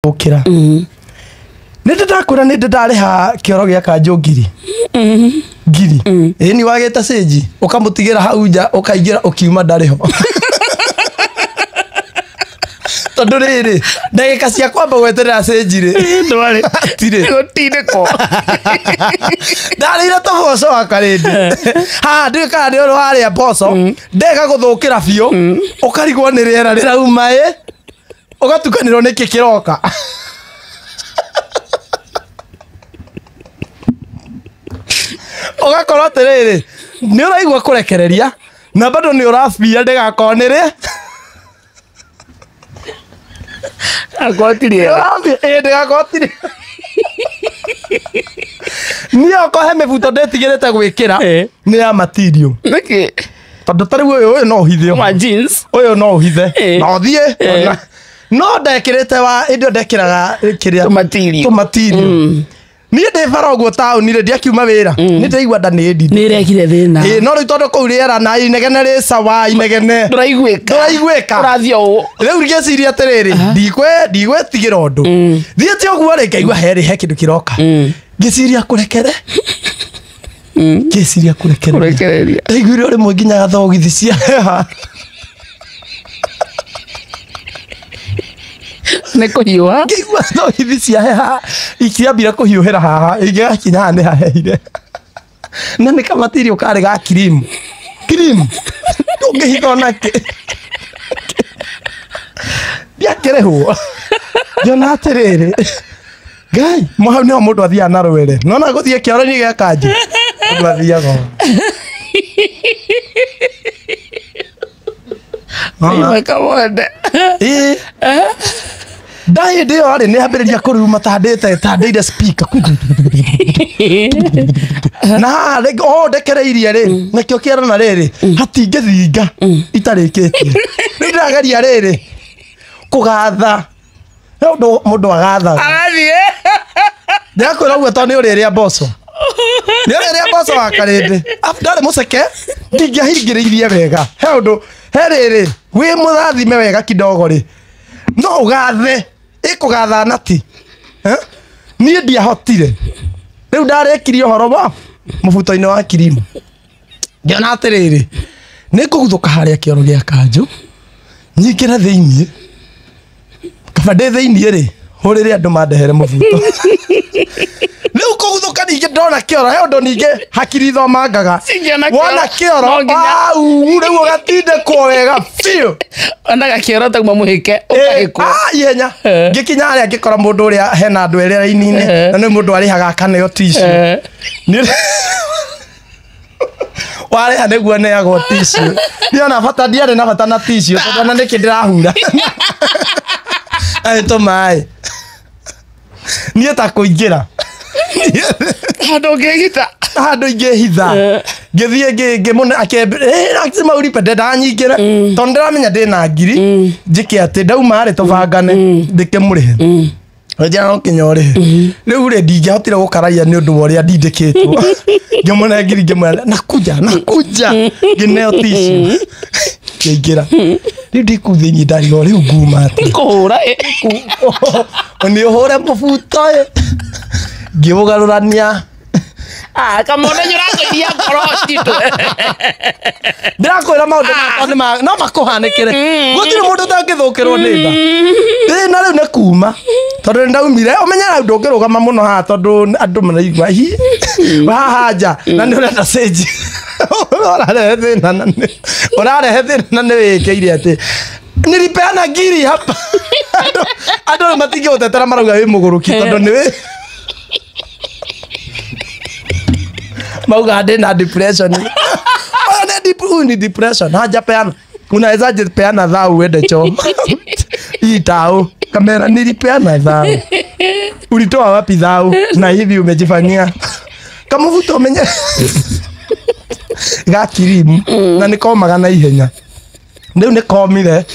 Gũkĩra nĩ ndĩ ndakwĩra nĩ ndĩ ndarĩha kĩoro gĩa kanjũ ngiri ngiri ĩĩ ni wagĩte cĩnji ũkamũtigĩra hau nja ũkaingĩra ũkiuma ndarĩ ho tondũ rĩrĩ ndagĩka cia kwamba gweterera cĩnji rĩ Ndwarĩ. Hatirĩ. Gũtindĩkwo. Ndarĩire tũboco wakwa rĩndĩ haha ndiũĩ kana nĩ ũrĩ warĩa mboco ndega gũthũkĩra biũ ũkarigwo nĩ rĩera rĩrauma ĩ ũgatukanĩrwo nĩkĩ kĩroka. Ũgakorwo atĩrĩrĩ nĩ ũraigua kũrekereria na bado nĩ ũrabia ndĩgakorwo nĩ rĩ Akorwo ti rĩera. Ĩ ndĩgakorwo ti rĩ niĩ okorwo he mĩbuto ndĩtigĩrĩte gwĩkĩra nĩ ya material. Nĩkĩ? Tondũ ta rĩu ũyũ ũyũ no ũhithe Wa jeans. Ũyũ no ũhithe na ũthiĩ no ndekĩrĩte wa ĩndĩ ĩyo ndekĩraga kĩrĩa Tũmatirio. Tũmatirio niĩ ndĩ bara ũguo taũni rĩ ndiakiuma wĩra nĩ ndĩraigua nda nĩ nditũ. Nĩ ĩrekire thĩna. Ĩ no rĩu tondũ kũu rĩera na inegene rĩ sawa inegene. Ndũraiguĩka. Ndũraiguĩka. Ũrathiĩ o ũũ. Rĩu ngĩciria atĩrĩrĩ ndigwĩtigĩra ũndũ thiĩte ũguo rĩ ngaigua herĩ he kĩndũ kĩroka ngĩciria kũrekere ngĩciria kũrekereria. Kũrekereria. Ndaiguire o rĩmwe nginya thogithi cia heha. Nĩ kũhiũha. Ngĩigua thogithi cia heha ikĩambira kũhiũhĩra haha ingĩgakinya haha nĩ haheire na nĩ kamatirio karĩ ga cream cream ndũngĩhitha onakĩ ndiakĩrĩhwo ngĩona atĩrĩrĩ ngai mo hau nĩho mũndũ athiaga na rwere nona gũthiĩ kĩoro-inĩ gĩa kanjũ mũndũ athiaga ũũ. Nona? Ĩmwe kamwende. Ĩĩ. Nda hĩndĩ ĩyo rĩ nĩ ambĩrĩria kũruruma ta ndĩire speaker na haha rĩngĩ o ndekereirie rĩ nakĩo kĩara na rĩrĩ hatingĩthinga itarĩkĩtie rĩu ndĩrageria rĩrĩ kũgatha he ũndũ mũndũ agathaga. Agathiĩ. Ndĩrakwĩra ũguo tondũ nĩ ũrĩrĩa mboco nĩ ũrĩrĩa mboco wa karĩndĩ afu ndarĩ mũceke ndingĩahingĩrĩirie wega he ũndũ he rĩrĩ wĩ mũrathime wega kidogo rĩ no ũgathe ĩkũgatha nati. Eh? Niĩ ndiahotire rĩu ndarĩkirie ũhoro wa mũbuto-inĩ wa kirimu ngĩona atĩrĩrĩ nĩ ngũguthũka harĩa kĩoro gĩa kanjũ nyingĩre thĩiniĩ kaba ndĩ thĩiniĩ rĩ hũrĩre andũ mandehere mũbuto rĩu kũguthũka ningĩ ndona kĩoro he ũndũ ningĩ hakiri ithomangaga. Cingĩona kĩoro, Wona kĩoro no nginya- au rĩu ũgatindĩkwo wega biũ. Onaga kĩoro tauma mũhĩke ũkahĩkwo. Ah, ihenya ngĩkinya harĩa ngĩkora mũndũ ũrĩa hena andũ erĩ raini-inĩ na nĩ mũndũ arĩhaga akaneo tissue. Warĩha nĩguo neagwo tissue niĩ ona bata ndiarĩ na bata na tissue tondũ ona nĩkĩ ndĩrahura arĩ tũmaĩ niĩ ta kũingĩra Handũ ũngĩhitha. Handũ ingĩhitha ngĩthiĩ ngĩmũne akĩma uripe ndendaga nyingĩre tondũ ndĩramenya ndĩna ngiri njĩke atĩ ndauma rĩ tũbangane ndĩkĩmũrĩhe njĩra no nginya ũrĩhe rĩu rĩ ndingĩahotire gũkararia nĩ ũndũ wa ũrĩa ndindĩkĩtwo ngĩmũne ngiri ngĩmwĩra nakuja nakuja ngĩneo tissue ngĩingĩra rĩu ndĩ kũu thĩiniĩ ndarigwo rĩu nguma atĩa. Kũhũra ĩ. Nĩ ũhũre mũbuto ĩ ngĩũgarũrania. Ah, kamwende nĩ ũrakũiria ngoro citũ. Ndĩrakwĩra maũndũ makwa nĩ no makũhanĩkĩre gũtirĩ mũndũ ũtangĩthũkĩrwo nĩ nda ĩ na rĩu nĩ kuma tondũ nĩ ndaumire ũmenye rĩu ndũngĩrũgama mũno haha tondũ andũ maraigua hi haha nja na nĩ ũrenda cĩnji ũrarehe thĩna na nĩ ũrarehe thĩna na nĩ wĩkĩire atĩ nilipeana ngiri hapa andũ rĩu matingĩgũtetera marauga wĩ mũgũrũki tondũ nĩ wĩ mauga ndĩ na depression. Oyo nĩ huyu ni depression hajapeana unawezaje peana thau uende choo hii tau kamera nilipeana thau ulitoa wapi thau na hivi umejifanyia kamuvuto umenye ga kirimu na nĩ komaga na ihenya rĩu nĩ komire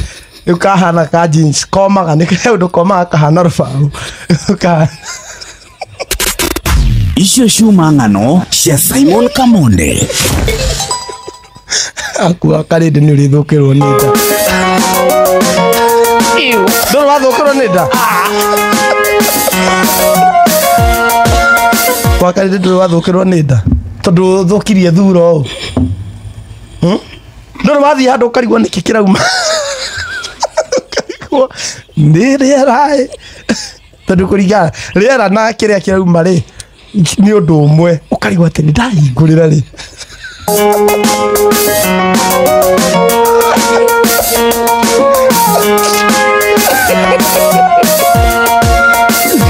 rĩu kahana ka jeans komaga nĩ he ũndũ komaga kahana rũbaũ kahana. Icio ciuma ng'ano cia Simon Kamonde. Akua karĩndĩ nĩ ũrĩthũkĩrwo nĩ nda. Iu. Ndũrĩ wathũkĩrwo nĩ nda? Wakarĩndĩ ndũrĩ wathũkĩrwo nĩ nda tondũ ũthũkirie thuro ũũ. Ndũrĩ wathiĩ handũ ũkarigwo nĩkĩ kĩrauma. Ũkarigwo nĩ rĩera ĩ. Tondũ kũringana rĩera na kĩrĩa kĩrauma rĩ nĩ ũndũ ũmwe ũkarigwo atĩ nĩ ndahingũrĩra rĩ.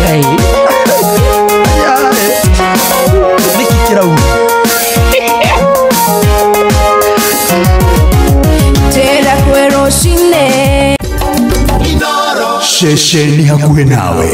Ngai. Nĩkĩ kĩrauma? Tera kwerocine. Ceceni hakuhĩ nawe.